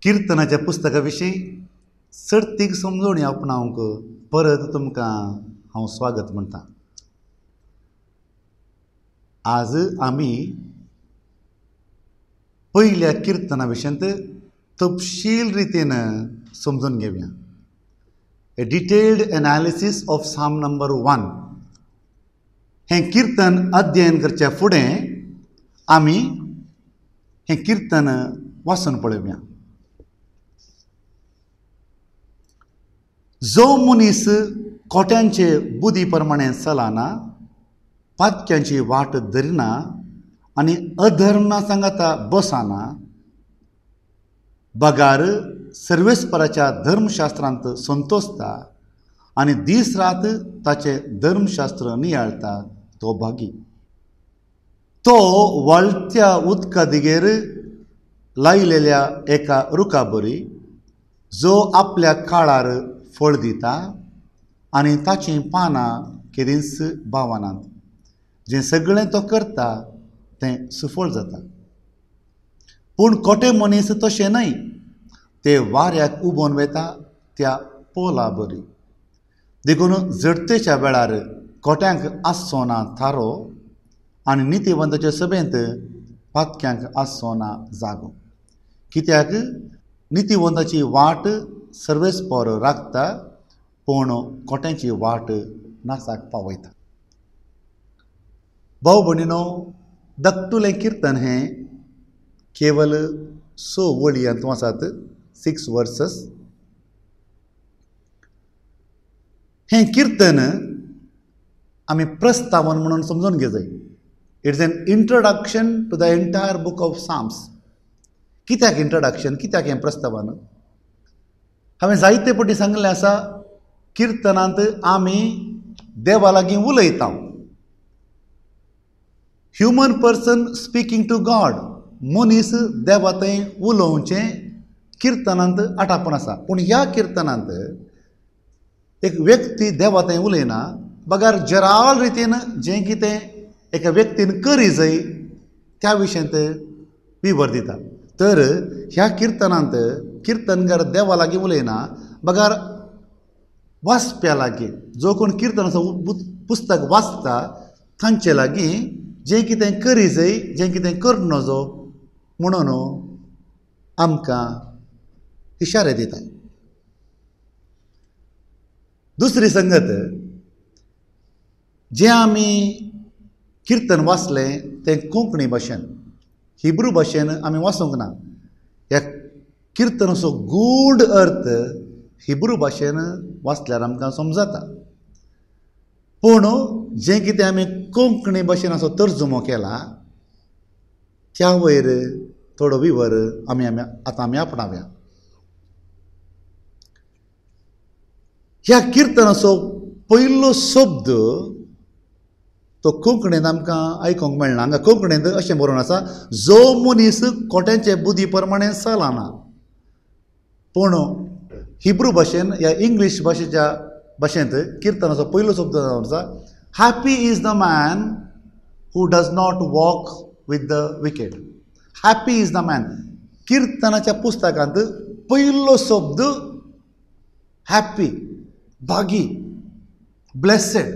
किर्तनाच्या पुस्तका विशीं सर्तीक समजोणी आपणावंक परत तुमकां हांव स्वागत म्हणटा. आज आमी पयल्या किर्तना विशयांत तपशील रितीन समजून घेवया. A detailed analysis of Psalm number 1. हें किर्तन अध्ययन करच्या फुडें आमी हें किर्तन वाचून पळोवया. जो मनीस कोट्यांचे बुद्धी प्रमाणे चलना, पातक्यांची वाट धरिना आनी अधर्मा सांगाता बसना, बगार सर्वेस्पराच्या धर्मशास्त्रांत संतोषता आनी दीस रात ताचें धर्मशास्त्र नियाळता तो भागी. तो व्हाळत्या उदका दिगेर लायलेल्या एका रुखा बरी, जो आपल्या काळार फळ दिता आनी ताचीं पानां केदींच बावनात. जें सगळें तो करता तें सुफळ जाता. पूण कोटे मनीस तशें न्हय, ते वाऱ्याक उबोन वेता त्या पोला बरी. देखून झडतेच्या वेळार कोट्यांक आसचो ना थारो आनी नितीवंताचे सभेंत पातक्यांक आसचो ना जागो. कित्याक नितीवंताची वाट सर्वेस्पर राखता, पूण कोट्यांची वाट नासाक पावयता. भाव भयणीनो, धाकटुलें किर्तन हें केवल 6 वळी हातूंत आसात, 6 वर्सस. हें किर्तन आमी प्रस्तावन म्हणून समजून घेवंक जाय. It's an introduction to the entire book of Psalms. कित्याक इंट्रोडक्शन, कित्याक हें प्रस्तावन? हांवें जायते पटी सांगिल्लें आसा, किर्तनांत आमी देवा लागीं उलयता. Human person speaking to God. मनीस देवा थंय उलोवचें किर्तनांत आटापून आसा. पूण ह्या किर्तनांत एक व्यक्ती देवा थंय उलयना, बगर जराल रितीन जें कितें एका व्यक्तीन करी जाय त्या विशयांत विवर दिता. तर ह्या किर्तनांत किर्तनकार देवा लागीं उलयना, बगर वाचप्या लागीं, जो कोण किर्तनाचो पुस्तक वाचता तांचे लागीं जें कितें करी जाय, जें कितें कर नजो म्हणून आमकां इशारे दिता. दुसरी संगत, जें आमी किर्तन वाचलें तें कोंकणी भाशेन, हिब्रू भाशेन आमी वाचूंक ना. ह्या किर्तनाचो गूढ अर्थ हिब्रू भाशेन वाचल्यार आमकां समजता. पूण जें कितें आमी कोंकणी भाशेन असो तर्जुमो केला त्या वयर थोडो विवर आमी आतां आमी आपणावया. ह्या किर्तनाचो पयलो शब्द तो कोंकणींत आमकां आयकूंक मेळना. हांगा कोंकणींत अशें बरोवन आसा, जो मनीस कोट्यांचे बुद्धी प्रमाणे चलना. पूण हिब्रू भाशेन या इंग्लीश भाशेच्या भाशेंत किर्तनाचो पयलो शब्द जावन आसा, happy is the man who does not walk with the wicked. Happy is the man. किर्तनाच्या पुस्तकांत पयलो शब्द हॅपी, भागी, ब्लेसेड.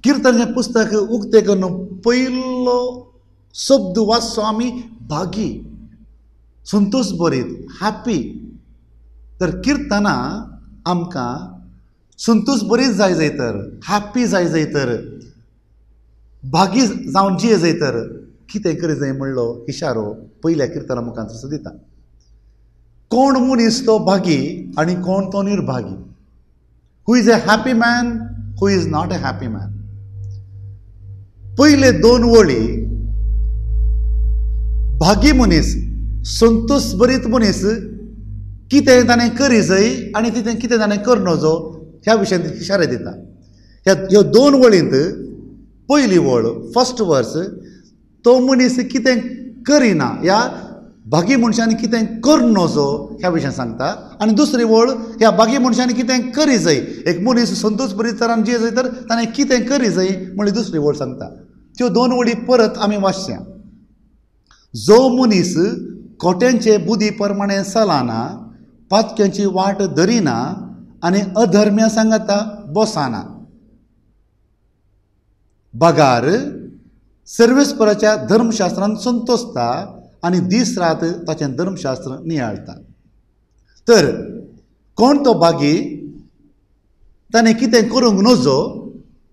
किर्तनाचें पुस्तक उक्तें करून पयलो शब्द वाचचो आमी भागी, संतोष भरीत, हॅपी. तर किर्तनां आमकां संतोष बरीच जाय जाय तर, हॅप्पी जाय जाय तर, भागी जावन जिये जाय तर कितें करी जाय म्हणलो इशारो पयल्या किर्तना मुखार दिता. कोण मनीस तो भागी आनी कोण तो निर्भागी. Who is a happy man, who is not a happy man. पयले 2 वळी भागी मनीस, संतोष भरीत मनीस कितें ताणें करी जाय आनी तितें कितें ताणें कर नजो ह्या विशयांत इशारे दिता. ह्या 2 वळींत पयली वळ, फर्स्ट वर्स, तो मनीस कितें करिना ह्या भागी मनशांनी कितें कर नजो ह्या विशयान सांगता, आनी दुसरी वळ ह्या भागी मनशांनी कितें करी जाय, एक मनीस संतोष भरीत तरान जिये जाय तर ताणें कितें करी जाय म्हणली दुसरी वळ सांगता. त्यो 2 वळी परत आमी वाचया. जो मनीस खोट्यांचे बुद्धी प्रमाणे चलना, पातक्यांची वाट धरिना आनी अधर्म्या सांगाता बसना. बगार सर्वेस्पराच्या धर्मशास्त्रान संतोषता आनी दीस रात ताचें धर्मशास्त्र नियाळता. तर कोण तो बागी, ताणें कितें करूंक नजो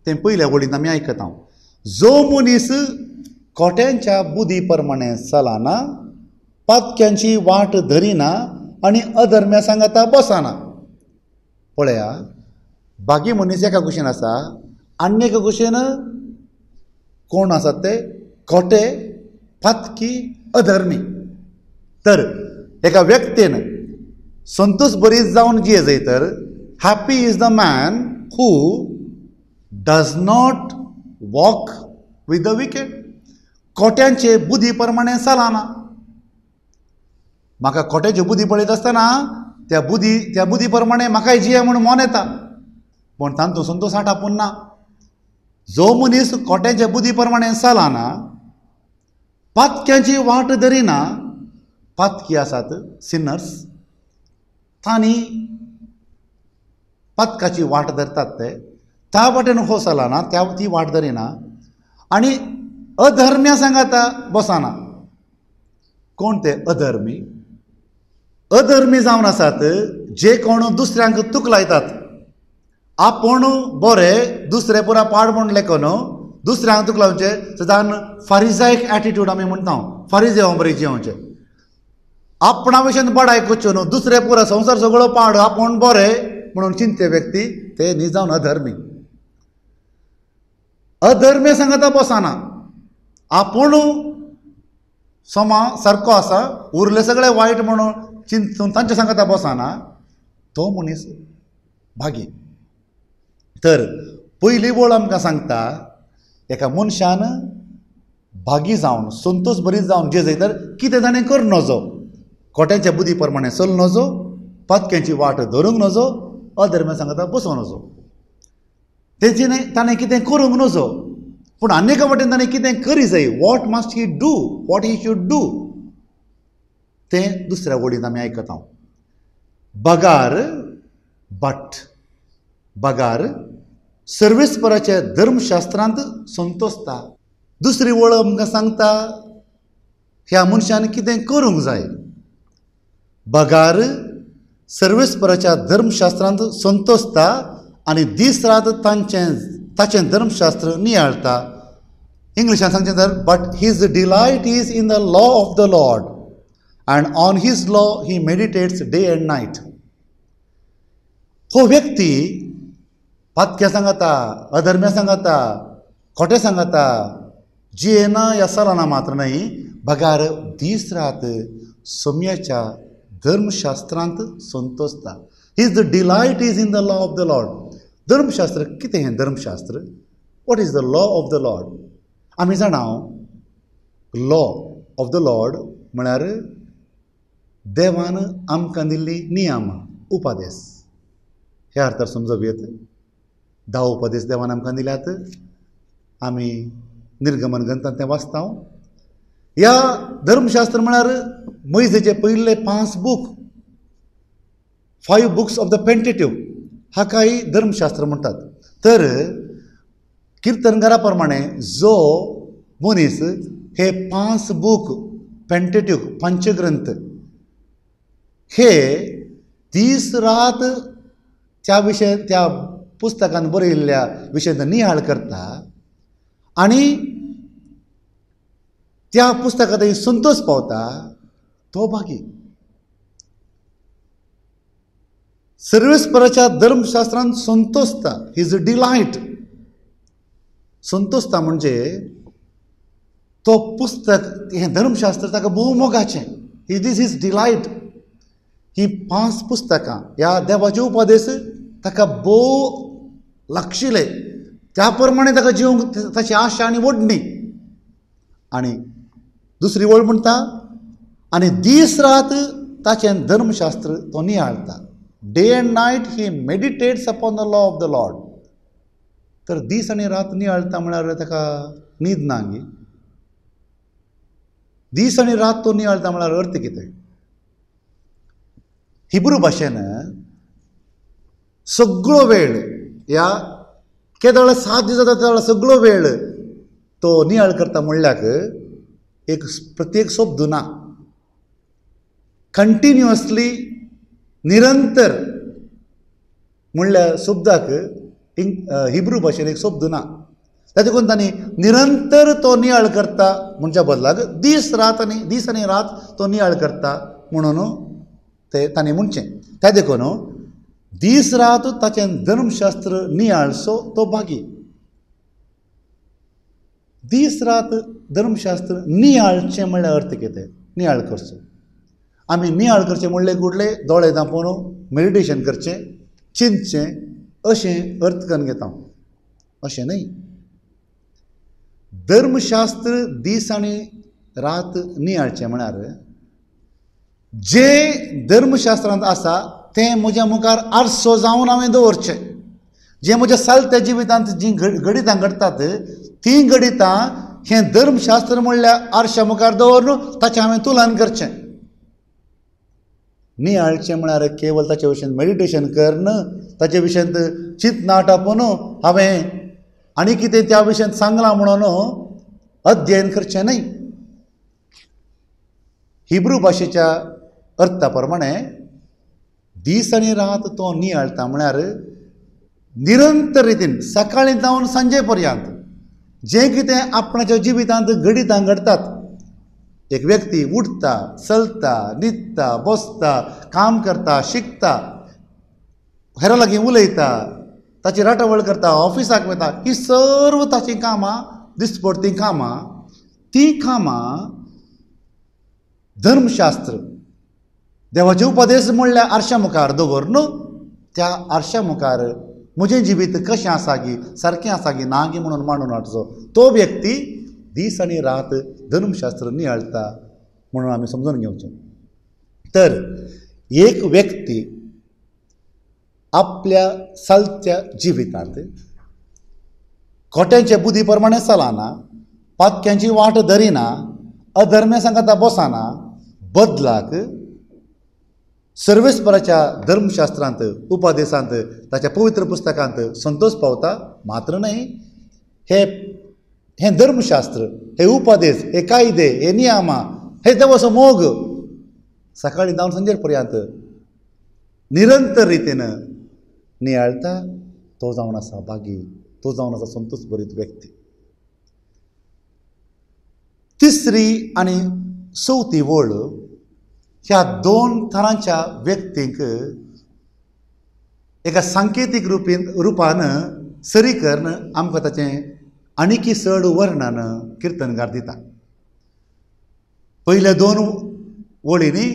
तें पयल्या वळींत आमी आयकता. जो मनीस खोट्यांच्या बुद्धी प्रमाणे चलना, पातक्यांची वाट धरिना आनी अधर्म्या सांगाता बसना. पळया, बागी मनीस एका कुशीन आसा आनी एका कुशीन कोण आसात ते खोटे, पातकी, अधर्मी. तर एका व्यक्तीन संतोष बरीच जावन जिये जाय तर happy is the man who does not walk with the wicked. खोट्यांचे बुद्धी प्रमाणे चलना. म्हाका खोट्याची बुद्धी पळयत आसतना त्या बुद्धी प्रमाणे म्हाकाय जिये म्हूण मन येता, पूण तांतूं संतोष आटापून ना. जो मनीस खोट्याच्या बुद्धी प्रमाणे चलना, पातक्यांची वाट धरिना, पातकी आसात सिनर्स, तांणी पातकाची वाट धरतात ते त्या वाटेन हो चलना, ती वाट धरिना आनी अधर्म्या सांगाता बसना. कोण ते अधर्मी? अधर्मी जावन आसात जे कोण दुसऱ्यांक तुकलायतात. आपूण बरे दुसरे पुरा पाड म्हूण लेखन दुसऱ्यांक तुकलावचें सदां फारिजायक एटिट्यूड आमी म्हणटा, फारिजेव बरी जियोवचें, आपणा भशेन बडाय करच्यो न्हू, दुसरे पुरा संवसार सगळो पाड आपूण बरे म्हणून चिंतचे व्यक्ती ते न्ही जावन अधर्मी. अधर्मी सांगाता बसना, आपूण समा सारको आसा उरले सगळे वायट म्हणून चिंतून तांच्या सांगाता बसना, तो मनीस भागी. तर पयली वळ आमकां सांगता एका मनशान भागी जावन संतोष बरी जावन जे जाय तर कितें ताणें करूं नजो, खोट्यांच्या बुद्धी प्रमाणे चलूं नजो, पातक्यांची वाट धरूंक नजो, अधर्म्या सांगाता बसूं नजो, तेची ताणें कितें करूंक नजो. पूण आनी एका वाटेन ताणें कितें करी जाय, what must he do, what he should do, तें दुसऱ्या वळींत आमी आयकता. बगार बट बगार सर्वेस्पराच्या धर्मशास्त्रांत संतोषता. दुसरी वळ आमकां सांगता ह्या मनशान कितें करूंक जाय. बगार सर्वेस्पराच्या धर्मशास्त्रांत संतोषता आनी दीस रात ताचें धर्मशास्त्र नियाळता. इंग्लिशान सांगचें तर but his delight is in the law of the Lord and on his law he meditates day and night. हो व्यक्ती पातक्या सांगाता, अधर्म्या सांगाता, खोटे सांगाता जियेना या चलना मात्र न्हय, बगार दीस रात सोम्याच्या धर्मशास्त्रांत संतोषता. His delight is in the law of the Lord. धर्मशास्त्र कितें हें धर्मशास्त्र? What is the law of the Lord? आमी जाणा लॉ ऑफ the Lord म्हळ्यार देवान आमकां दिल्ली नियम, उपदेश. ह्या अर्थार समजप येत 10 उपदेश देवान आमकां दिल्यात, आमी निर्गमन ग्रंथांत तें वाचता. ह्या धर्मशास्त्र म्हळ्यार मोयजेचे पयले 5 book, 5 books of the Pentateuch, हाकाय धर्मशास्त्र म्हणटात. तर किर्तनकारा प्रमाणे जो मनीस हे 5 बूक पेंटेट्यूब पंचग्रंथ हे दीस रात त्या विशय त्या पुस्तकान बरयिल्ल्या विशयांत नियाळ करता आनी त्या पुस्तकांत संतोष पावता, तो भागी. सर्वेस्पराच्या धर्मशास्त्रांत संतोषता, his delight. संतोषता म्हणजे तो पुस्तक हें धर्मशास्त्र ताका भोव मोगाचें, these is delight. ही 5 पुस्तकां ह्या देवाचे उपदेश ताका भोव लागशिल्ले, त्या प्रमाणे ताका जिवंक ताची आशा आनी ओडणी. आनी दुसरी वळ म्हणटा आनी दीस रात ताचें धर्मशास्त्र तो नियाळता. Day and night he meditates upon the law of the Lord. तर दीस आनी रात नियाळता म्हळ्यार ताका न्हीद ना गी. दीस आनी रात तो नियाळटा म्हळ्यार अर्थ कितें? हिब्रू भाशेन सगळो वेळ ह्या केदळ 7 दीस जाता तेदळ सगळो वेळ तो नियाळ करता म्हणल्याक एक प्रत्येक शब्द ना, कंटिन्युअसली निरंतर म्हणल्या शब्दाक हिब्रू भाशेन एक शब्द ना. ताचे देखून तांणी निरंतर तो नियाळ करता म्हणच्या बदलाक दीस रात आनी दीस आनी रात तो नियाळ करता म्हणून ते तांणी म्हणचें. त्या देखून दीस रात ताचें धर्मशास्त्र नियाळचो तो भागी. दीस रात धर्मशास्त्र नियाळचें म्हणल्यार अर्थ कितें? नियाळ करचो. आमी नियाळ करचें म्हणलें कुडले दोळे धांपून मेडिटेशन करचें, चिंतचें अशें अर्थ करून घेता, अशें न्हय. धर्मशास्त्र दीस आनी रात नियाळचें म्हळ्यार जें धर्मशास्त्रांत आसा तें म्हज्या मुखार आरसो जावन हांवें दवरचें. जें म्हज्या सालत्या जिवितांत जीं घडितां घडटात तीं घडितां हें धर्मशास्त्र म्हणल्यार आरश्या मुखार दवरून ताचें हांवें तुलन करचें. नियाळचें म्हळ्यार केवल ताचे विशयन मेडिटेशन करून ताचे विशयंत चिंतना टापून हांवें आनी कितें त्या विशयांत सांगलां म्हणून अध्ययन करचें न्हय. हिब्रू भाशेच्या अर्था प्रमाणे दीस आनी रात तो नियाळटा म्हळ्यार निरंतर रितीन सकाळीं जावन सांजे पर्यंत जें कितें आपणाच्या जिवितांत घडितां घडटात, एक व्यक्ती उठता, चलता, न्हिदता, बसता, काम करता, शिकता, हेरां लागीं उलयता, ताची राटावळ करता, ऑफिसाक वता, ही सर्व ताचीं कामां दिसपडटीं कामां, तीं कामां धर्मशास्त्र देवाचे उपदेश म्हणल्यार आरश्या मुखार दवर न्हू, त्या आरश्या मुखार म्हजें जिवीत कशें आसा गी, सारकें आसा गी ना गी म्हणून मांडून हाडचो तो व्यक्ती दीस आनी रात धर्मशास्त्र नियाळटा म्हणून आमी समजून घेवचें. तर एक व्यक्ती आपल्या चलत्या जिवितांत खोट्यांचे बुद्धी प्रमाणे चलना, पातक्यांची वाट धरिना, अधर्म्या सांगाता बसना, बदलाक सर्वेस्पराच्या धर्मशास्त्रांत उपदेशांत ताच्या पवित्र पुस्तकांत संतोष पावता. मात्र न्हय, हें धर्मशास्त्र, हे उपदेश, हे कायदे, हे नियमां, हे देवाचो मोग सकाळीं जावन सांजेर पर्यंत निरंतर रितीन नियाळटा तो जावन आसा भागी, तो जावन आसा संतोष भरीत व्यक्ती. तिसरी आनी चवथी वळ ह्या दोन थरांच्या व्यक्तींक एका सांकेतीक रुपान सरी करून आमकां ताचें आनीकी चड वर्णन किर्तनकार दिता. पयल्या दोन वळींनी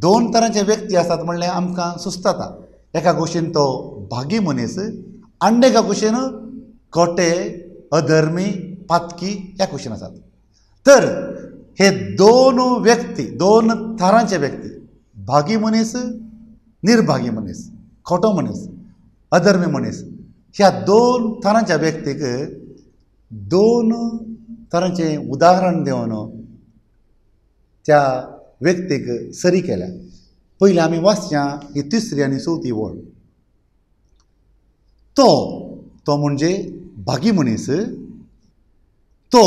दोन तरांचे व्यक्ती आसात म्हणल्यार आमकां सुचता. एका कुशीन तो भागी मनीस आनी एका कुशीन खोटे, अधर्मी, पातकी ह्या कुशीन आसात. तर हे दोन व्यक्ती, दोन थरांचे व्यक्ती, भागी मनीस, निर्भागी मनीस, खोटो मनीस, अधर्मी मनीस, ह्या दोन थरांच्या व्यक्तीक दोन तरांचें उदाहरण दिवन त्या व्यक्तीक सरी केल्या. पयलीं आमी वाचया ही तिसरी आनी चवथी वळ. तो तो म्हणजे भागी मनीस, तो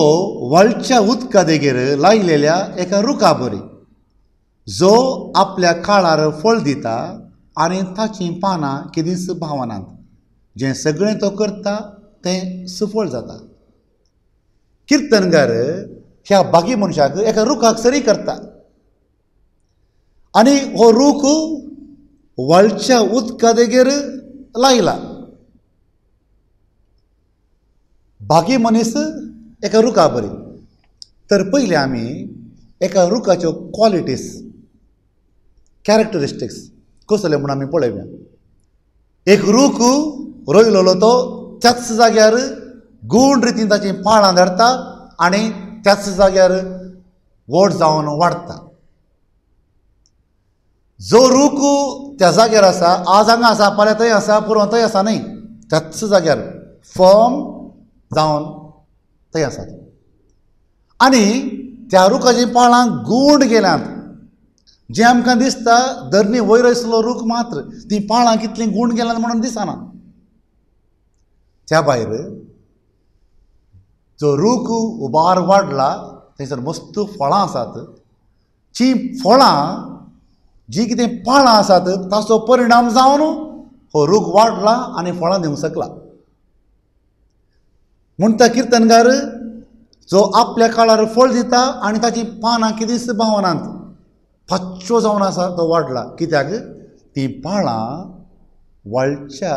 व्हाळच्या उदका देगेर लायलेल्या एका रुखा बरी, जो आपल्या काळार फळ दिता आनी ताचीं पानां केदींच भावनात, जें सगळें तो करता तें सुफळ जाता. किर्तनकार ह्या भागी मनशाक एका रुखाक सरी करता आनी हो रूख व्हाळच्या उदका देगेर लायला. भागी मनीस एका रुखा बरी. तर पयलीं आमी एका रुखाच्यो क्वॉलिटीज, कॅरेक्टरिस्टिक्स कसले म्हूण आमी पळोवया. एक रूख रोयलेलो तो त्याच जाग्यार गूण रितीन ताचीं पाळां धरता आनी त्याच जाग्यार व्हड जावन वाडटा. जो रूख त्या जाग्यार आसा, आज हांगा आसा, फाल्यां थंय आसा, पुरो थंय आसा न्हय, त्याच जाग्यार फर्म जावन थंय आसा. आनी त्या रुखाचीं पाळां गूंड गेल्यांत. जें आमकां दिसता धरणी वयर आसलो रूख मात्र, तीं पाळां कितलीं गूंड गेल्यांत म्हणून दिसना. त्या भायर जो रूख उबार वाडला थंयसर मस्त फळां आसात. जीं फळां जीं कितें पाळां आसात ताचो परिणाम जावन हो रूख वाडला आनी फळां दिवंक शकला. म्हणटा किर्तनकार जो आपल्या काळार फळ दिता आनी ताचीं पानां कितेंच पावनात, पाचवो जावन आसा तो वाडला. कित्याक? तीं पाळां व्हाळच्या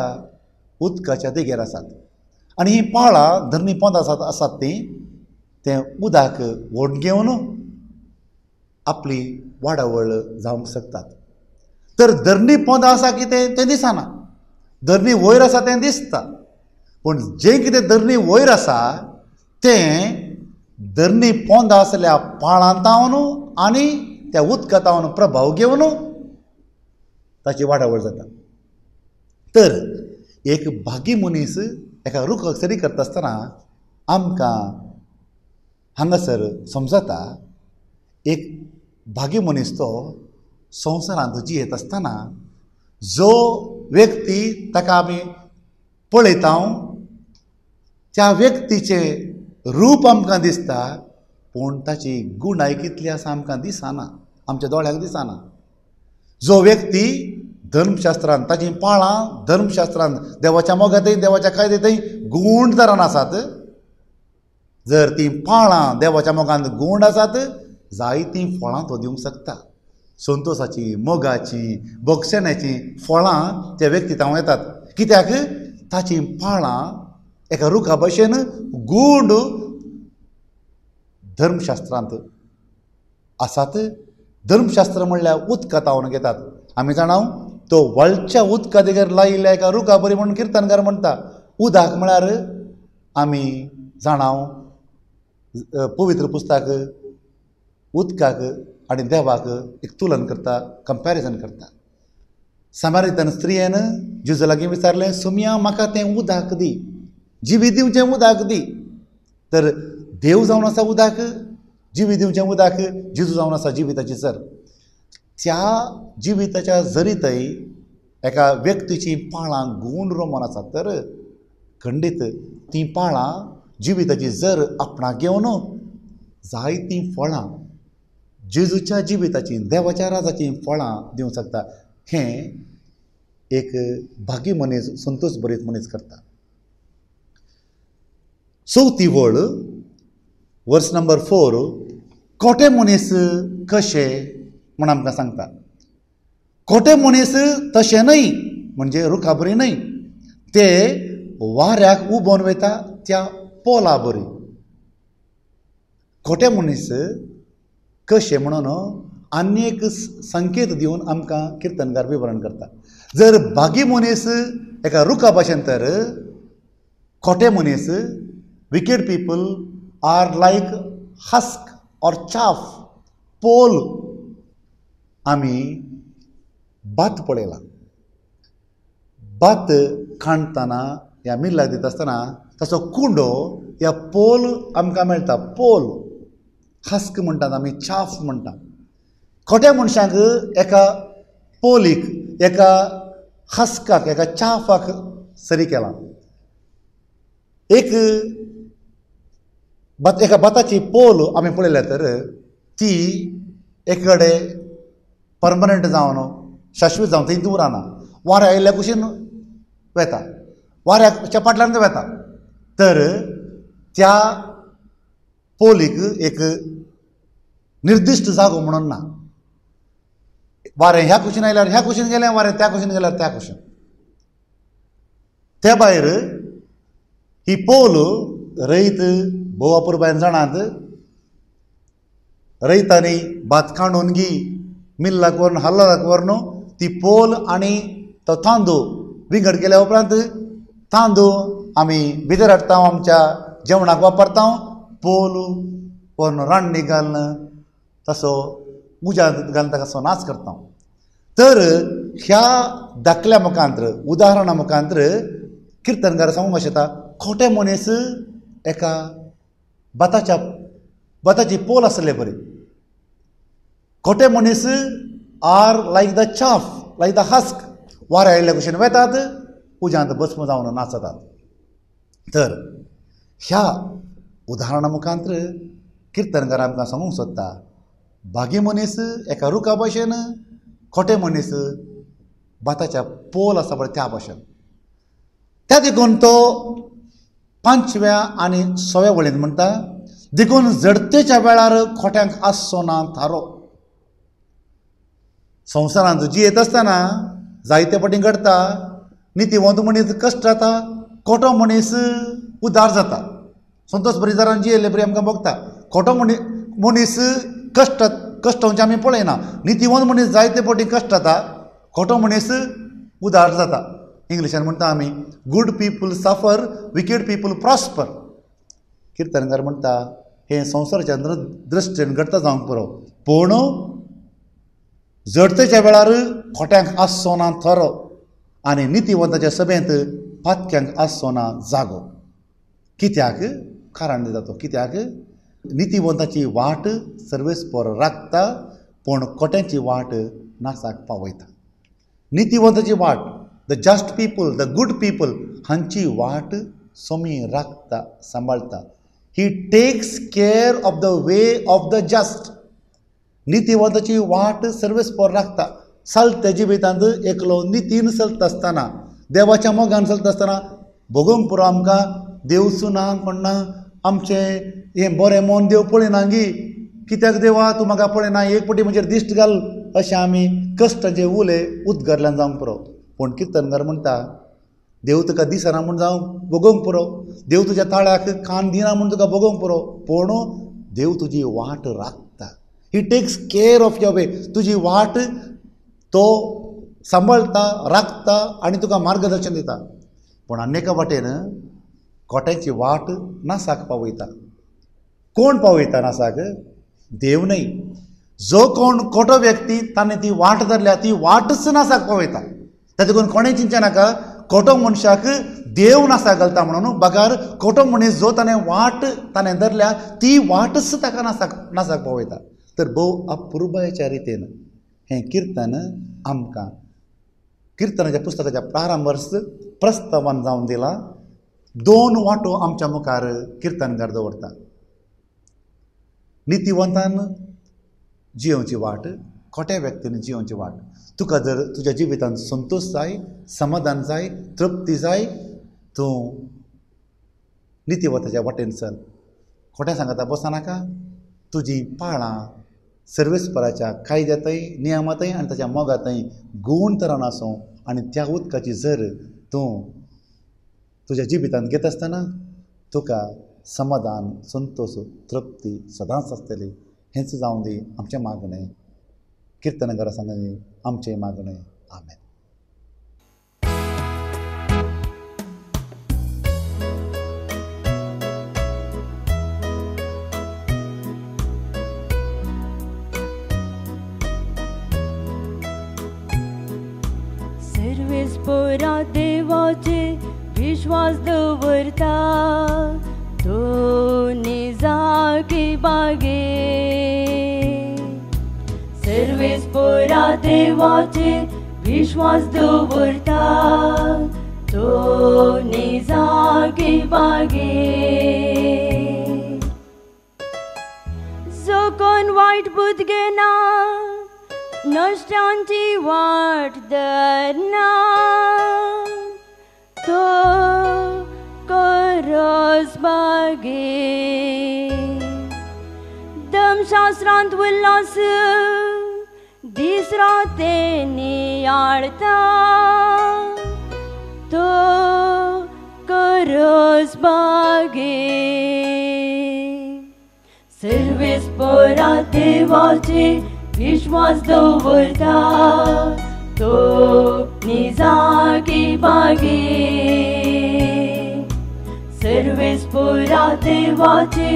उदकाच्या देगेर आसात आनी हीं पाळां धरणी पोंदा आसात तीं तें उदक वोट घेवन आपली वाडावळ जावंक शकतात. तर धरणी पोंदा आसा कितें तें दिसना, धरणी वयर आसा तें दिसता. पूण जें कितें धरणी वयर आसा तें धरणी पोंदा आसल्या पाळांतावन आनी त्या उदकांतावन प्रभाव घेवन ताची वाडावळ जाता. तर एक भागी मनीस एका रुखाक सरी करता आसतना आमकां हांगासर समजता, एक भागी मनीस तो संवसारांत जियेत आसतना जो व्यक्ती ताका आमी पळयता त्या व्यक्तीचें रूप आमकां दिसता, पूण ताची गुणाय कितली आसा आमकां दिसना, आमच्या दोळ्यांक दिसना. जो व्यक्ती धर्मशास्त्रांत ताचीं पाळां धर्मशास्त्रांत देवाच्या मोगांतय देवाच्या कायद्यांतय गूंड तरान आसात, जर तीं पाळां देवाच्या मोगांत गूंड आसात जायतीं फळां तो दिवंक शकता. संतोसाचीं, मोगाचीं, भोगसण्याचीं फळां त्या व्यक्ती तांव येतात. कित्याक? ताचीं पाळां एका रुखा भशेन गूंड धर्मशास्त्रांत आसात. धर्मशास्त्र म्हणल्यार उदका तावन घेतात. आमी जाणा तो व्हाळच्या उदका देगेर लायिल्ल्या एका रुखा बरी म्हणून किर्तनकार म्हणटा. उदक म्हळ्यार आमी जाणा पवित्र पुस्तक उदकाक आनी देवाक एक तुलन करता, कंपॅरिजन करता. समारितन स्त्रियेन जेजू लागीं विचारलें, सोमया म्हाका तें उदक दी, जिवी दिवचें उदक दी. तर देव जावन आसा उदक, जिवी दिवचें उदक जेजू जावन आसा जिविताची सर. त्या जिविताच्या जरीतय एका व्यक्तीचीं पाळां गूंड रोमन आसात तर खंडीत तीं पाळां जिविताची जर आपणाक घेवन जायतीं फळां जेजूच्या जिविताचीं देवाच्या राजाचीं फळां दिवंक शकता. हें एक भागी मनीस, संतोष भरीत मनीस करता. चवथी वळ, वर्स नंबर 4, खोटे मनीस कशे म्हूण आमकां सांगता. खोटे मनीस तशें न्हय, म्हणजे रुखा बरी न्हय, ते वाऱ्याक उबोन वयता त्या पोला बरी. खोटे मनीस कशे म्हणून आनी एक संकेत दिवन आमकां किर्तनकार विवरण करता. जर भागी मनीस एका रुखा भाशेन तर खोटे मनीस, wicked people are like husk or chaff, पोल. आमी भात पळयला, भात खाणतना ह्या मिल्लाक दिता आसतना ताचो कुंडो ह्या पोल आमकां मेळटा. पोल, हस्क म्हणटात आमी, चाफ म्हणटात. खोट्या मनशांक एका पोलीक, एका हस्काक, एका चाफाक सरी केला. एक एका भाताची पोल आमी पळयल्या तर ती एक कडेन परमनंट जावन शाश्वत जावन थंय उरना. वारें आयिल्ल्या कुशीन वेता, वाऱ्याच्या फाटल्यान वता. तर त्या पोलीक एक निर्दिश्ट जागो म्हणून ना. वारें ह्या कुशीन आयल्यार ह्या कुशीन गेलें, वारें त्या कुशीन गेल्यार त्या कुशीन. त्या भायर ही पोल रयत भोव अपुरबायेन जाणात, रयतांनी भात कांडून गी मिल्लाक व्हरून हल्लाक व्हरून ती पोल आनी तो तांदूळ विंगड केल्या उपरांत तांदूळ आमी भितर हाडटा, आमच्या जेवणाक वापरता. पोल व्हरून रांदणी घालून तसो उज्यांत घालून ताका असो नाच करता. तर ह्या दाखल्या मुखांत्र, उदाहरणा मुखांत्र किर्तनकार सांगूंक शकता, खोटे मनीस एका भाताच्या भाताची पोल आसले बरी. खोटे मनीस are like the chaff, like the husk. वाऱ्या आयिल्ल्या भशेन वेतात, उज्यांत भस्म जावन नाचतात. तर ह्या उदाहरणा मुखांत किर्तनकार आमकां सांगूंक सोदता, भागी मनीस एका रुखा भशेन, खोटे मनीस भाताच्या पोल आसा पळय त्या भशेन. त्या देखून तो 5व्या आनी 6व्या वळींत म्हणटा, देखून जडतेच्या वेळार खोट्यांक आसचो ना थारो. संवसारांत जियेत आसतना जायते फावटी घडटा, नितीवंत मनीस कश्ट जाता, खोटो मनीस उदार जाता. संतोष बरिजारान जियेल्ले बरी आमकां भोगता. खोटो मनीस कश्ट कश्टांचे आमी पळयना. नितीवंत मनीस जायते फावटी कश्ट जाता, खोटो मनीस उदार जाता. इंग्लिशान म्हणटा आमी, good people suffer, wicked people prosper. किर्तनकार म्हणटा हें संवसाराच्या दृश्टीन घडटा जावंक पुरो, पूण जडतेच्या वेळार खोट्यांक आसचो ना थरो आनी नितीवंताच्या सभेंत पातक्यांक आसचो ना जागो. कित्याक कारण दिता तो, कित्याक नितीवंताची वाट सर्वेस्पर राखता, पूण खोट्यांची वाट नासाक पावयता. नितीवंताची वाट, the just people, the good people हांची वाट सोमी राखता, सांबाळता. He takes care of the way of the just. नितीवंताची वाट सर्वेस्पर राखता. चलत्या जिवितांत एकलो नितीन चलता आसतना, देवाच्या मोगान चलता आसतना भोगोवंक पुरो आमकां देव सुना कोण ना, आमचें हें बरें मन देव पळयना गी, कित्याक देवा तूं म्हाका पळयना, एक पटी म्हजेर दिश्ट घाल, अशें आमी कश्टाचे उले उदगरल्यान जावंक पुरो. पूण किर्तनकार म्हणटा, देव तुका दिसना म्हूण जावं भोगोवंक पुरो, देव तुज्या ताळ्याक कान दिना म्हूण तुका भोगोवंक पुरो, पूण देव तुजी वाट राखता. He takes care of your way. तुजी वाट तो सांबाळता, राखता आनी तुका मार्गदर्शन दिता. पूण आनी एका वाटेन खोट्याची वाट नासाक पावयता. कोण पावयता नासाक? देव न्हय. जो कोण खोटो व्यक्ती ताणें ती वाट धरल्या, ती वाटच नासाक पावयता. त्या देखून कोणें चिंतचें नाका खोटो मनशाक देव नासाक घालता म्हणून, बगर खोटो मनीस जो ताणें वाट ताणें धरल्या ती वाटच ताका नासाक नासाक पावयता. तर भोव अपुरबायेच्या रितीन हें किर्तन आमकां किर्तनाच्या पुस्तकाच्या प्रारंभार प्रस्तावान जावन दिलां. 2 वाटो आमच्या मुखार किर्तनकार दवरता. नितीवंतान जियोवची वाट, खोट्या व्यक्तीन जियोवची वाट. तुका जर तुज्या जिवितांत संतोश जाय, समाधान जाय, तृप्ती जाय, तूं नितीवंताच्या वाटेन चल. खोट्या सांगता बसनाका. तुजी पाळां सर्वेस्पराच्या कायद्यांतय, नियमांतय आनी ताच्या मोगांतय गूण तरान आसूं आनी त्या उदकाची झर तूं तुज्या जिवितांत घेता आसतना तुका समाधान, संतोश, तृप्ती सदांच आसतली. हेंच जावं दी आमचें मागणें. किर्तनकारा सांगली आमचें मागणें. आमेन. सर्वेस्परा देवाचे विश्वास दवरता, तो निजाकी बागे. सर्वेस्परा देवाचे विश्वास दवरता, तो निजाकी बागे. जो कोण वायट बुद्ध घेना, नश्टांची वाट धरना, तो करस बागे. धर्मशास्त्रांत उल्लास दीस रात नियाळता, तो करस बागे. सर्वेस्परा देवाचे विश्वास दवरता, तो निजाकी बागे. सर्वेस्परा देवाचे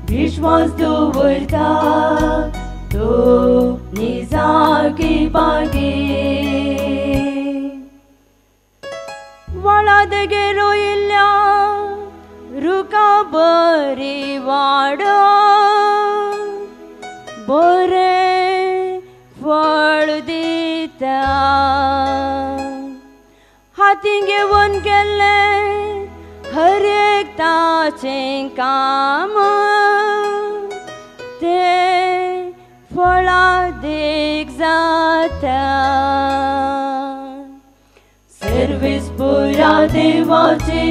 विश्वास दवरता, तो निजाकी बागे. व्हाळा देगेर रोयिल्ल्या रुखा बरी वाडो, बरें फळ दिता. हातीं घेवन गेल्लें हर एक ताचें काम तें फळादीक जाता. सर्वीस पुरा देवाचे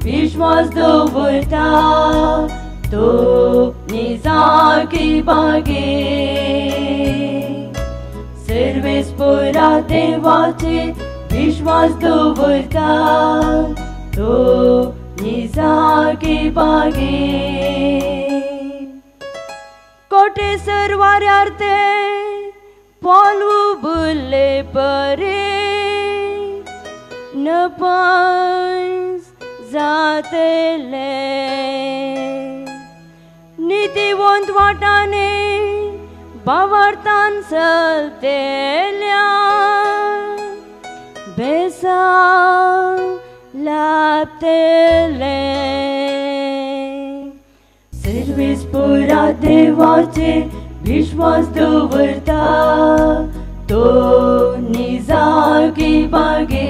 विश्वास दवरता तो निजाकी बागे. सर्वीस पुरा देवाचे विश्वास दवरता तो निजाकी बागे. कोटेसर वाऱ्यार ते पोलू बुल्ले परे नपास जातले. नितीवंत वाटाने बावरतान चलतेल्या बेसांव लाभतले. सर्वीस पुरा देवाचे विश्वास दवरता तो निजाकी बागे.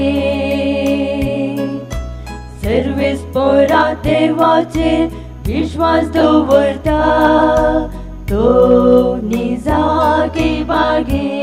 सर्वीस पुरा देवाचे विश्वास दवरता तो निजाकी बागे.